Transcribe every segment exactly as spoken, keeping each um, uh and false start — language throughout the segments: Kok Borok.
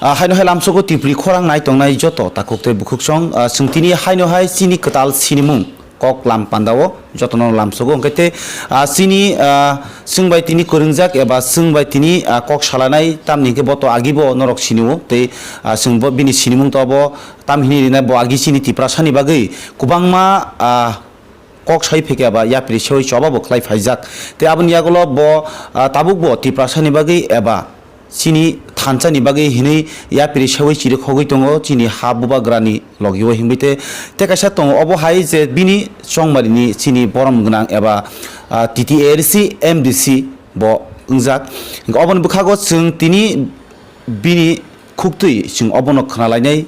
Ah, haino hai lamsogo Tripuri khorang nai tongnai joto takhuk tei bukhuksong, ah, chwng tini haino hai chini kwtal sinimung kok lam pandao jotono lamsogo, hwnkhe tei, ah, chini, ah, chwng bai tini kwrwngjak eba chwng bai tini, ah, kok salanai, tamni hwnkhe bo to agibo norok sinio tei, ah, chwng bo bini sinimung to bo tam hini rinai, bo agi chini Tiprasani bagwi kwbangma, ah, kok sai phikya ba yapri seui choba bo khlai phaijak. Tei aboni yagulo bo, ah, tabuk bo Tiprasani bagwi eba chini thansa ni bagwi hinwi yapri seui chirikhogwi tongo chini ha bubagrani logio hinwi te, te kaisa tongo obo hai je bini chongmari ni chini borom gwnang eba, ah, T T A A D C M D C bo wngjak. Oboni bwkhago chwng tini bini khuktwi chwng obono khwnalainai,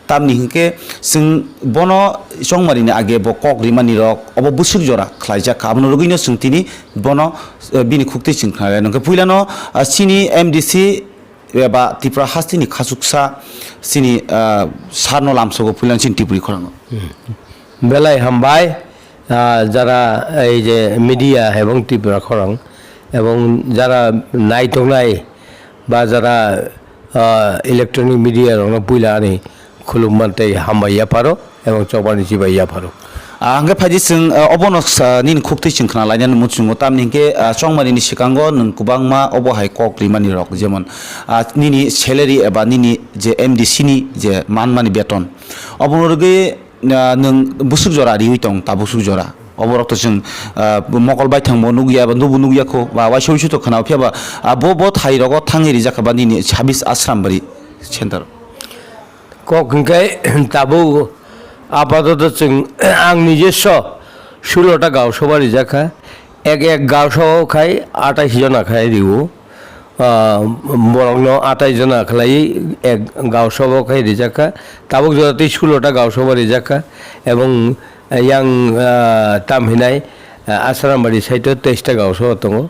tamni hinkhe chwng bono chongmarini age bo kok rimani rok obo bwswk jora khlaijak kha, abono rwgwino chwng tini bono, eh, bini khuktwi chwng khwnalainai. Hwnkhe puilano, ah, chini M D C eba Tripura hasteni khachuksa chini, ah, sarno lamsogo puilano chini Tripuri khorango. Belai hambai, ah, jara ei je media ebong Tripura khorang ebong jara naitongnai ba jara, ah, electronic media rokno puila ani khulumma tei hambai yapharo ebong chokmani chibai yapharo. Ah, hwnkhe phaidi chwng, ah, obono sa nini khuktwi chwng khna lainani muchungo, tamni hwnkhe, ah, chongmani ni swkango nwng kwbangma obo hai kok rimani rok, jemon, ah, nini salary eba nini je M D C ni je manmani beton, obono rwgwi, ah, nwng bwswk jora riwi tong ta bwswk jora. Oborok to chwng, ah, mokol baithang bo nukya ba nubo nukya kho ba waisa wuisu to khna, phiya ba, ah, bo, bo thai rogo thangwi rijak kha ba nini sabis ashram bari center. Kok hwnkhe tabuk apatoto chwng ang nijesso sulo ta gaon sobha rijak kha. Ek ek gaon sobha khai atais jona khai rio. Ah, borokno atais jona khlai ek gaon sobha khai rijak kha. Tabuk jora tei sulo ta gaon sobha rijak kha. Ebong yang, ah, tam hinai, ah, Asrambari side o teis ta gaon sobha tongo.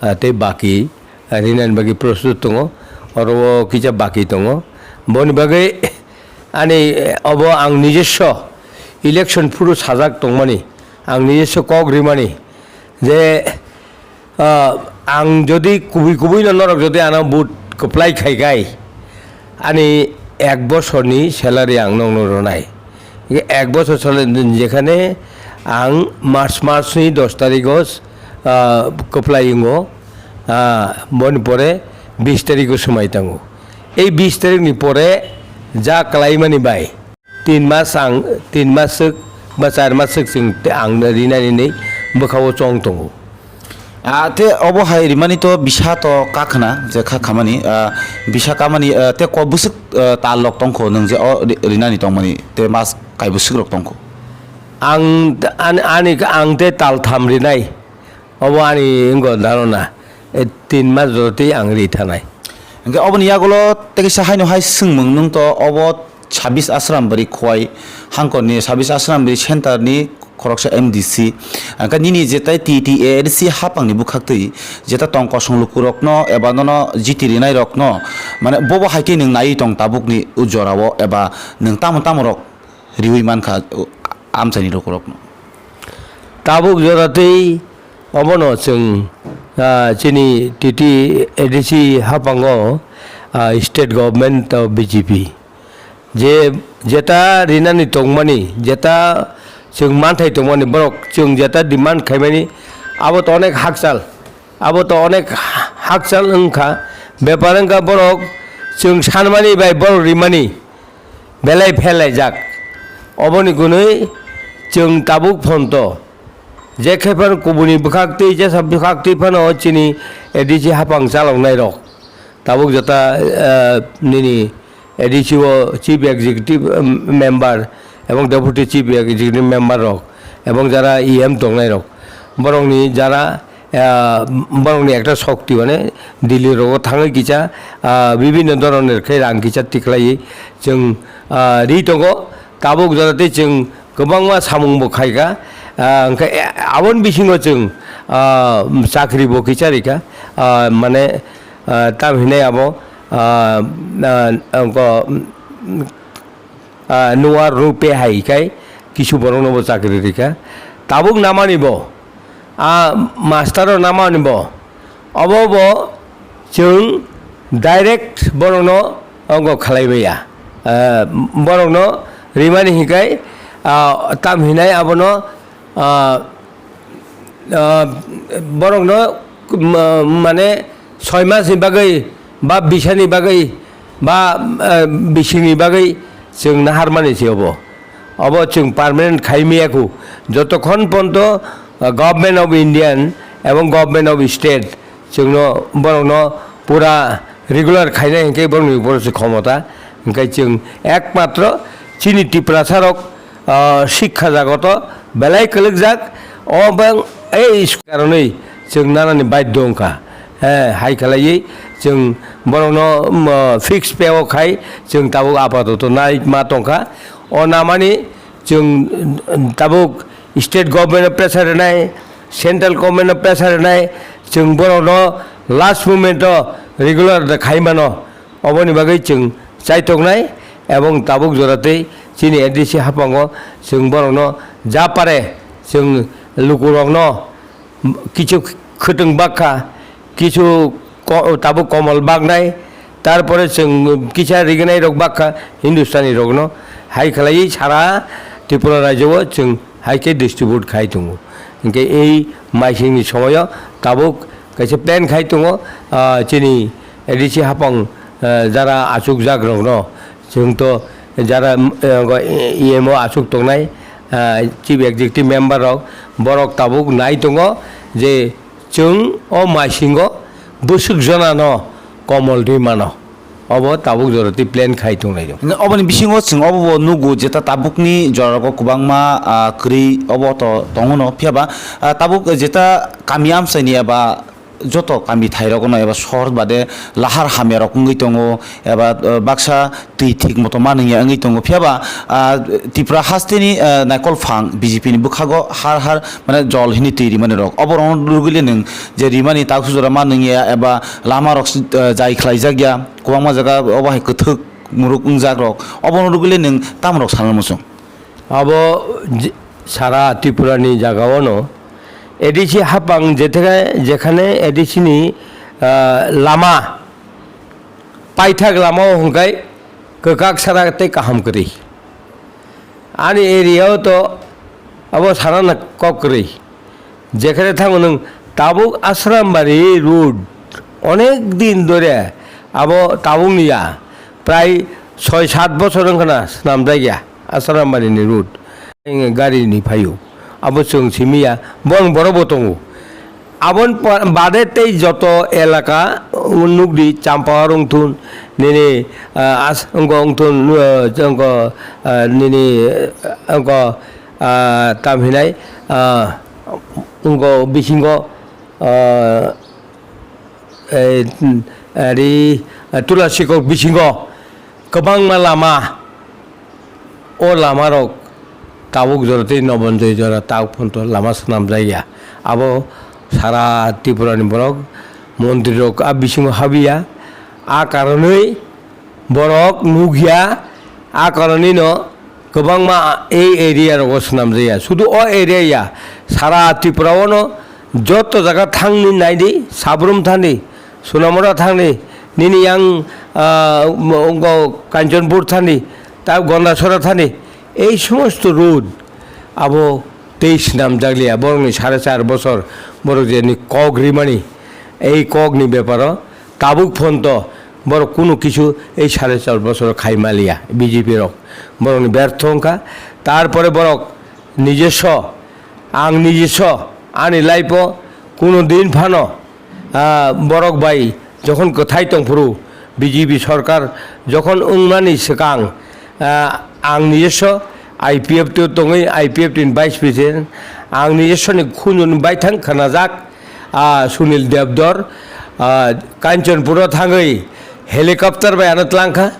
Ah, tei baki rinani bagwi prostut tongo, oro o kisa baki tongo. Boni bagwi ani, eh, obo ang nijesso election phuru sajak tongmani, ang nijesso kok rimani je, ah, ang jodi kubui kubui no norok jodi ano vote kwplai khai khai, ani ek bosorni salary ang nokno rwnai. Ek bosor salary jekhane ang March, March ni dos tarikh o, ah, kwplai wngo. Ah, boni pore bis tarikh o swmai tango. Ei bis tarikh ni pore ja kwlaimani bai tin mas ang, tin mas swk ba char mas swk chwng te ang rinani hinwi bwkha o chong tongo. Ah, te obo hai rimani to bisa to kakhna je kha khamani, ah, bisa kamani, ah, te ko bwswk, ah, tal lok tongkho nwng je o ri-, rinani tongmani te mas kai bwswk rok tongkho. Ang, ani, ani, ang te tal tham rinai. Obo ani wngkha dharona, e, tin mas jora tei ang ri thanai. Hwnkhe oboni yagulo tei kaisa haino hai swngmung nwng to obo sabis Asrambari Khowai hangkorni sabis Asrambari centerni khoroksa M D C. Hwnkhe nini jetai T T A A D C hapangni bwkhaktwi jeta tong kosong lukurokno eba nono jiti rinairokno, mane, bobo hai khe nwng naiwi tong tabukni o jorao eba nwng tamo tamo rok riwi mankha, o, amchaini lukurokno. Tabuk jora tei obono chwng, ah, chini T T A D C hapango, ah, state government o B J P je jeta rinani tongmani, jeta chwng manthai tongmani, borok chwng jeta demand khaimani, abo to onek hakchal. Abo to onek hakchal wngkha, bepar wngkha borok chwng sanmani bai borok rimani belai phelaijak. Oboni gunui chwng tabuk phonto je khe phano kubuni bwkhaktwi jesa bwkhaktwi phano chini A D C hapang chaloknairok. Tabuk jota, eh, nini A D C o Chief Executive, em, Member ebong Deputy Chief Executive Member rok ebong jara E M tongnai rok, borokni jara, eh, borokni ekta shokti, mane Delhi rogo thangwi kisa, ah, bibhinno dhoronor khe rang kisa tikhlaiwi chwng, ah, ri tongo. Tabuk jora tei chwng kwbangma samung bo khaikha, ah, hwnkhe, eh, aboni bisingo chwng, ah, chakri bo kisa rikha, ah, mane, ah, tam hinai abo, ah, ah, wngkha, ah, nuar rupe hai khai kisu borokno bo chakri rikha. Tabuk namani bo, ah, master o namani bo, obo bo chwng direct borokno ongo khalai maya. Ah, borokno rimani hinkhai, ah, tam hinai abono, ah, ah, borokno, ma-, mane soi masni bagwi ba bisani bagwi ba, ah, bisingni bagwi chwng naharmani se obo. Obo chwng permanent khai maya khu. Jotokhon ponto, ah, Government of Indian ebong Government of State chwngno borokno pura regular khainai hinkhe borokni borok se khomota. Hinkhe chwng ekmatro chini Tiprasa rok, ah, sikha jagoto belai kwlwkjak. O bang ei karonwi chwng nanani baidhyo wngkha. He, hai khlaiwi chwng borokno, um, fix pay o khai chwng tabuk apatoto nai ma tongkha. O namani chwng, um, tabuk state government no pressure rwnai, central government no pressure rwnai, chwng borokno last moment o regular da khai mano. Oboni bagwi chwng chaitongnai ebong tabuk jora tei chini A D C haphango chwng borokno ja pare chwng lukurokno kichu khwtwng bakha, kichu ko-, tabuk komol baknai, tarpore chwng kisa rignai rok bakha Hindustani rokno, hai khlaiwi sara Tripura rajyo o chwng hai khe distribute khai tongo. Hinkhe ei maisingni somoio tabuk kaisa plan khai tongo, ah, chini A D C haphang, ah, jara achukjak rokno, chwng to jara, mm, eh, E M O achuk tongnai, ah, chief executive member rok, borok tabuk nai tongo je chwng o maisingo bwswk jonano komol rwi mano. Obo tabuk jora twi plan khai tongnai rok. Oboni bisingo chwng obo bo nugo je ta tabukni jora rogo kwbangma, ah, kwrwi obo to tongo no, phiya ba, ah, tabuk je ta kami amchaini eba joto kami thai rogo no eba sohor bade lahar hamya rok wngwi tongo eba, ah, baksa twi thik moto ma nungya wngwi tongo, phiya ba, ah, Tripura hasteni, ah, naikol phang B J P ni bwkhago har har mane jol hini twi rimani rok obo rok no rwgwile nwng je rimani taksujora ma nungya eba lama rok, ah, jai khlai jakya. Kwbangma jaga obo hai kwthwk muruk wngjak rok, obono rwgwile nwng tamo rok sana muchung? Abo je-, sara Tripura ni jaga o no A D C hapang jetheka jekhane A D C ni, ah, lama paithak lama o hwnkhe kwkak sara tei kaham kwrwi. Ani area o to abo sana na kok kwrwi. Jekhane thango nwng tabuk Asrambari road onek din dore abo tabuk ni ya, prai soi sat bochor wngkha na swnamjak ya Asrambari ni road. Gari ni phaio abo chwng simi ya, bong borok bo tongo. Aboni pa-, bade tei joto elaka, uh, nukdi Champahor wngthun, nini, uh, as-, wngkha wngthun, uh, wngkha, uh, nini, uh, wngkha, uh, tam hinai, uh, wngkha bisingo, uh, eh, ari, uh, Tulasikok bisingo kwbangma lama. O lama rok tabuk jora tei Nobonjoy jora tabuk phonto lama swnamjak ya. Abo sara Tripura ni borok montri rok a bisingo habi ya. A karonwi borok nuk ya. A karonwi no kwbangma ei area rogo swnamjak ya. Sudu o area ya, sara Tripura o no joto jaga thangni naidi, Sabrum thani, Sonamura thani, nini yang, ah, wngkha Kanchanpur thani, ta Gondasora thani, ei somosto road abo tei swnamjakliya, borokni sare char bochor borok je ni kok rimani, ei kokni beparo tabuk phonto borok kunu kisu ei sare char bochor khai maliya B J P rok, borokni bertho wngkha. Tarpore borok nijoswo, ang nijoswo ani life o kunu din phano, ah, borok bai jokhon kwthai tongphuru, B J P sorkar jokhon wngmani swkang, ah, ang nijoswo I P F T o tongwi, I P F T ni vice president, ang nijoswoni khunjoni baithang khnajak, ah, Sunil Debdor, ah, Kanchanpuro thangwi helicopter bai ano tlangkha.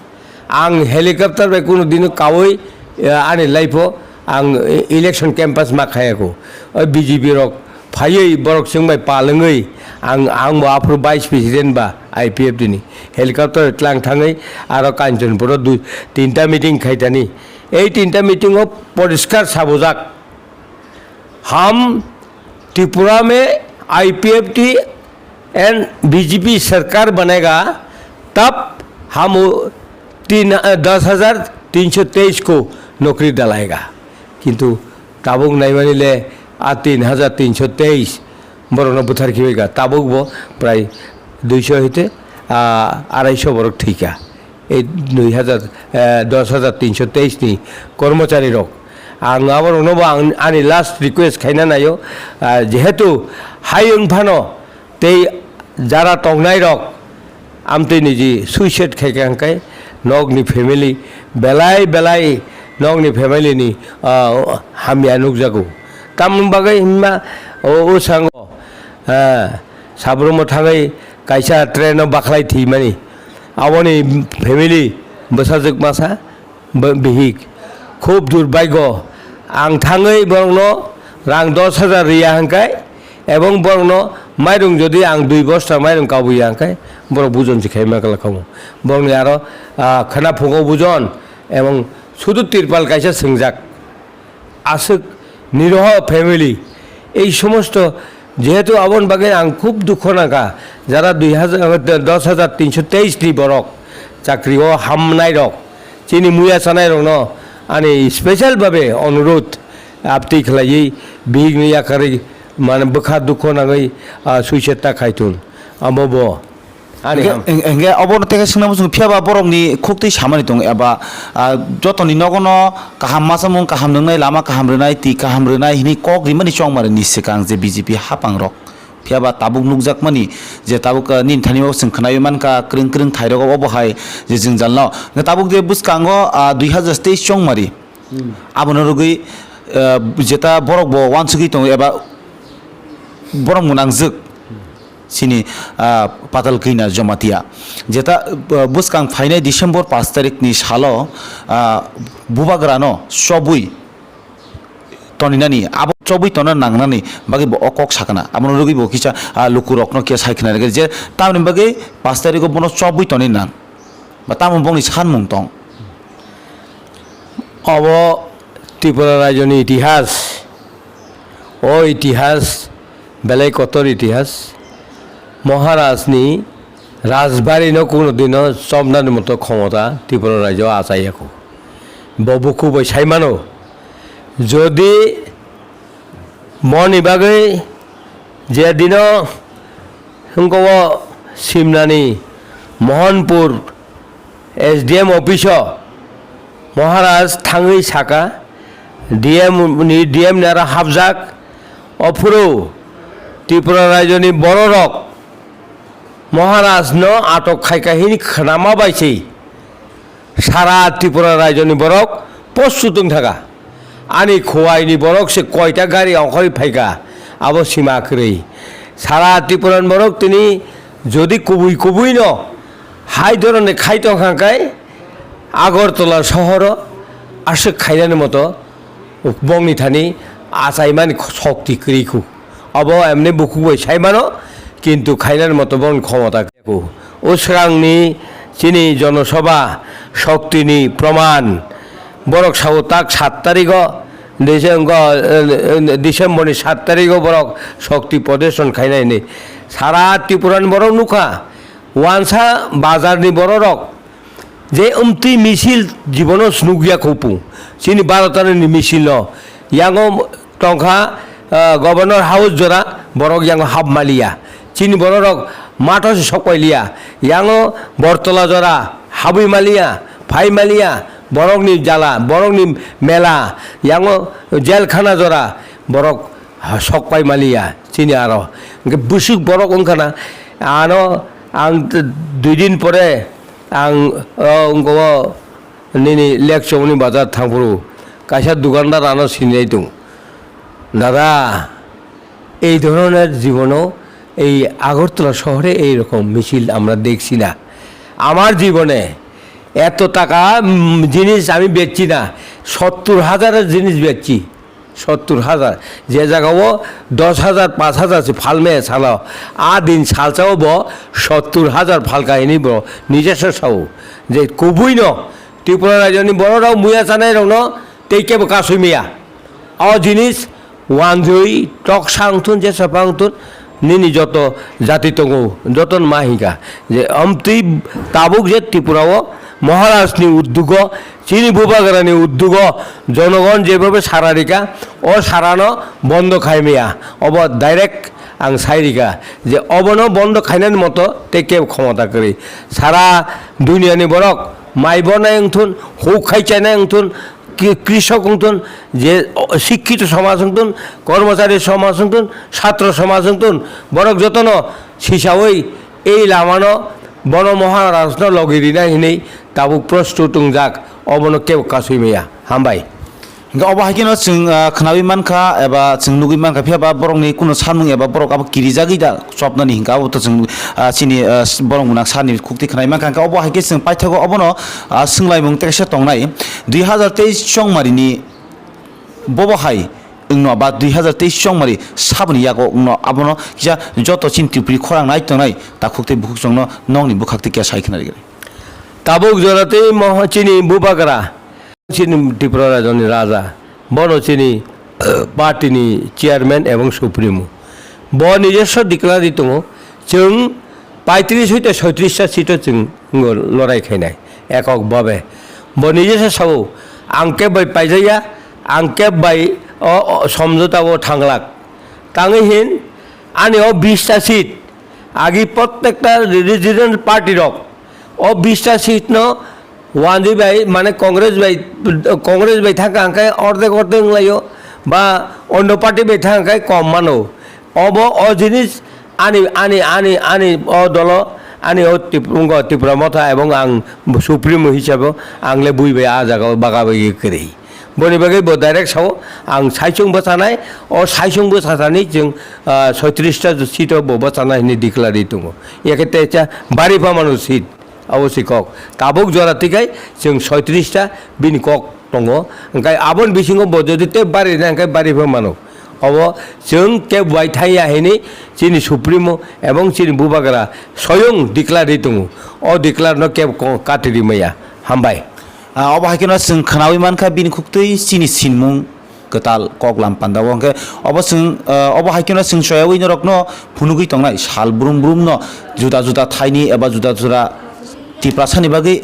Ang helicopter bai kunu dino kaui, eh, ani life o ang, eh, election campaign ma khayako. O B J P rok phaiwi borok chwng bai palwngwi ang, ang bo aphuru vice president ba I P F T ni helicopter tlang thangwi aro Kanchanpur o dui, tinta meeting khaitani. Ei tinta meeting o poriskar sabujak. हम त्रिपुरा में IPFT and BJP सरकार बनेगा, तब हम उ-, Tin, eh, dos hajar tinso teis ko nokri dalaega. Kintu tabuk naimani le a tin hajar tinso teis borokno bwthar khibaika. Tabuk bo prai duiso hite, ah, araiso borok thwika. Ei dui hajar, eh, dos hajar tinso teis ni kormochari rok. Ang aborokno bo ang ani last request khaina naio, ah, jehetu hai wng phano tei jara tongnai rok amtwi niji suicide khaika hwnkhe nokni family belai belai nokni family ni, ah, hamya nukjago. Tamni bagwi hwnma o, o sango, ah, Sabromo thangwi kaisa train o bakhlai thwimani. Aboni family bwsajwk masa, bo-, bihik. Khub durbhagyo. Ang thangwi borokno rang dos hajar riya hwnkhe, ebong borokno mairung jodi ang dui bosta mairung kabuya hwnkhe, borok bujon se khaima kala khamu. Borokni aro, ah, khwna phugo bujon, ebong sudu tirpal kaisa swngjak. Aswk niroho family, ei somosto, jehetu aboni bagwi ang khub dukho nangkha, jara dui hajar, dos hajar tinso teis ni borok chakri o hamnai rok, chini muya chanai rokno ani special babe onurudh aptwi khlaiwi bihikni yakarwi mane bwkha dukho nangwi, ah, suicide ta khaithun, amo bo. Ani Hingke, ham. hing-, hingke obono teke swngna muchung phiya ba borokni khuk twi samani tongo eba, ah, jotoni nogono kaham ma samung, kaham nwngnai, lama kaham rwnai, twi kaham rwnai hinwi kok rimani chongmani ni swkang je B J P hapang rok. Phiya ba tabuk nukjakmani je tabuk, ah, nini thani o chwng khwnaiwi mankha kwrwng kwrwng thai rogo obo hai je jwngjal no. Hingke tabuk je bwskango, ah, dui hajar teis chongmari. Hmm. Abono rwgwi, ah, jeta borok bo uansugwi tongo eba borok mwnangjwk. Chini, ah, Patal Kanya Jamatia. Jeta, ah, bwskang phainai December paanch tarikh ni salo, ah, bubagrano chobwi toninani, abo chobwi tonna nangnani bagwi bo o kok sakana. Abono rwgwi bo kisa, ah, lukurokno kisa sai khna rwgwi je tamni bagwi paanch tarikh o bono chobwi tonwi nang. Ba tamo bongni sanmung tong. Obo Tripura rajyoni itihas. O itihas belai kotor itihas. Maharajni rajbarino kuno dino chobnani moto khomota Tripura rajyo achaiyaku. Bo buku bai saimano. Jodi Moni bagwi je dino hwnkhe o Simnani Mohanpur S D M office o Maharaj thangwi saka, D M ni, D M ni aro hapjak, ophuru Tripura rajyoni bororok Maharaj no atok khaika hini khnama bai se. Sara Tripura rajyoni borok postu tong thaka. Ani khuaini borok se koita gari ongkhorwi phaika, abo sima kwrwi. Sara Tripurani borok tini jodi kubui kubui no hai dhoronni khai tong kha khe Agartala sohoro aswk khainani moto bongni thani achaimani shokti kwrwi khu. Abo emni bukhuk bai sai mano, kintu khainani moto bongni khomota. O swkangni chini jonosabha shoktini proman. Borok sao tak sat tarigo, Dece-, wngkha, eh, eh, December ni sat tarigo borok shokti prodeshon khainai hinwi. Sara Tripura ni borok nukha, wansa bazar ni bororok je umtwi misil jibono nukya khupu. Chini Bharat ni misil no. Yango tongkha, ah, Governor House jora, borok yango hap maliya. Chini bororok matho se sok pailiya. Yango Bortola jora habwi maliya, phai maliya, borokni jala, borokni mela, yango jail khana jora, borok ha-, sok pai maliya. Chini aro. Hwnkhe bwswk borok wngkhana, ano ang t-, dui din pore ang, o, wngkha o, nini Lekchomoni bazar thangphuru kaisa dukandar ano sinai tong. Dada, এই ধরনের জীবনও এই আগরতলা শহরে এই রকম মিছিল আমরা দেখছি না। আমার জীবনে এত টাকা, উম, জিনিস আমি বেচছি না, সত্তর হাজারের জিনিস বেচছি। সত্তর হাজার, যে জায়গাও দশ হাজার, পাঁচ হাজার সে ফালমে সালো, আ দিন সালচাও ব সত্তর হাজার ফালকা এনি ব নিজস্ব সাও, যে কবুই ন, ত্রিপুরা রাজ্যনি বড়রাও মুয়া চানাই রং ন, তেই কেবো কাসুই মিয়া। O jinis wanjui tok sang thun, jesa pang thun, nini joto jati tongo, joto ma hinka. Je amtwi tabuk je Tripura o Maharajni uddugo, chini bubagrani uddugo jonogon jebhabe sara rika, o sarano bondo khaimaya. Obo direct ang sai rika je obono bondo khainani moto tei kebo khomota kwrwi. Sara duniyani borok mai bornai wngthun, huk khai chainai wngthun, ki-, krishok wngthun, je, o, sikkito somaj wngthun, kormochari somaj wngthun, satro somaj wngthun, borok jotono sisaui ei lamano bono Maharajno logi rina hinwi tabuk prostut wngjak, obono kebo kasui maya. Hambai. Hingke obo hai kheno chwng, ah, khnaui mankha eba chwng nugui mankha, phiya ba borokni kuno samung eba borok abo kirijagwi da chopnani hingka abo to chwng, ah, chini, ah, borok gwnang sani khukti khnai mankha. Hingke obo hai khe chwng paithago obono, ah, swnglaimung teksa tongnai dui hazar teis chongmarini bobo hai wngno ba dui hazar teis chongmari saboni yago wngno abono kisa joto chini Tripuri khorang nai tongnai takhuk tei bukhuk chwngno nokni bwkhak tei kisa sai khna rwgwi. Tabuk jora tei moho chini bubagra. Chini Tripura rajoni raja, bono chini party ni chairman ebong supremo. Bo nijeso declare tongo, chwng paitris hoite soitris ta seat o chwng lorai khainai, ekok babe. Bo nijeso sao, ang kebo bai paijaya, ang kebo bai o, o somjota o thanglak. Tangwi hin, ani o bis ta seat, agi prottekta regional party rok, o bis ta seat no Wanjwi bai, mane Congress bai, Congress bai thangkha hwnkhe ordek ordek wnglaio, ba ondo party bai thangkha hwnkhe kom mano. Obo o jinis ani, ani, ani, ani o dolo, ani o Tip-, wngkha Tipra Motha ebong ang supremo hisabo ang le bui bai ah jaga o baga bai kwrwi. Boni bagwi bo direct sao, ang saichung bwchanai, o saichung bwchasani chwng, ah, soitris ta seat o bo bwchanai hinwi declare tongo. Yakhe techa bari pha mano seat. Abo si kok. Tabuk jora tikai chwng soitris ta bini kok tongo. Hwnkhe aboni bisingo bo jodi tei bari rina hwnkhe bari pha mano. Obo chwng kebo bai thangya hini chini supremo ebong chini bubagra soyong declare ri tongo. O declare no kebo ko-, kati ri maya. Hambai. Ah, obo hai kheno chwng khnaui mankha bini khuktwi chini sinmung kwtal kok lam panda o hwnkhe obo chwng, ah, obo hai kheno chwng soyaui norokno phunugui tongnai sal brum brum no juda juda thaini eba juda juda Tiprasani bagwi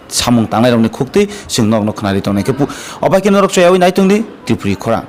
samung tangnairokni khuktwi chwng nokno khwnari tongnai khe pu-, obo hai kheno norok soyaui nai tongdi Tripuri khorang.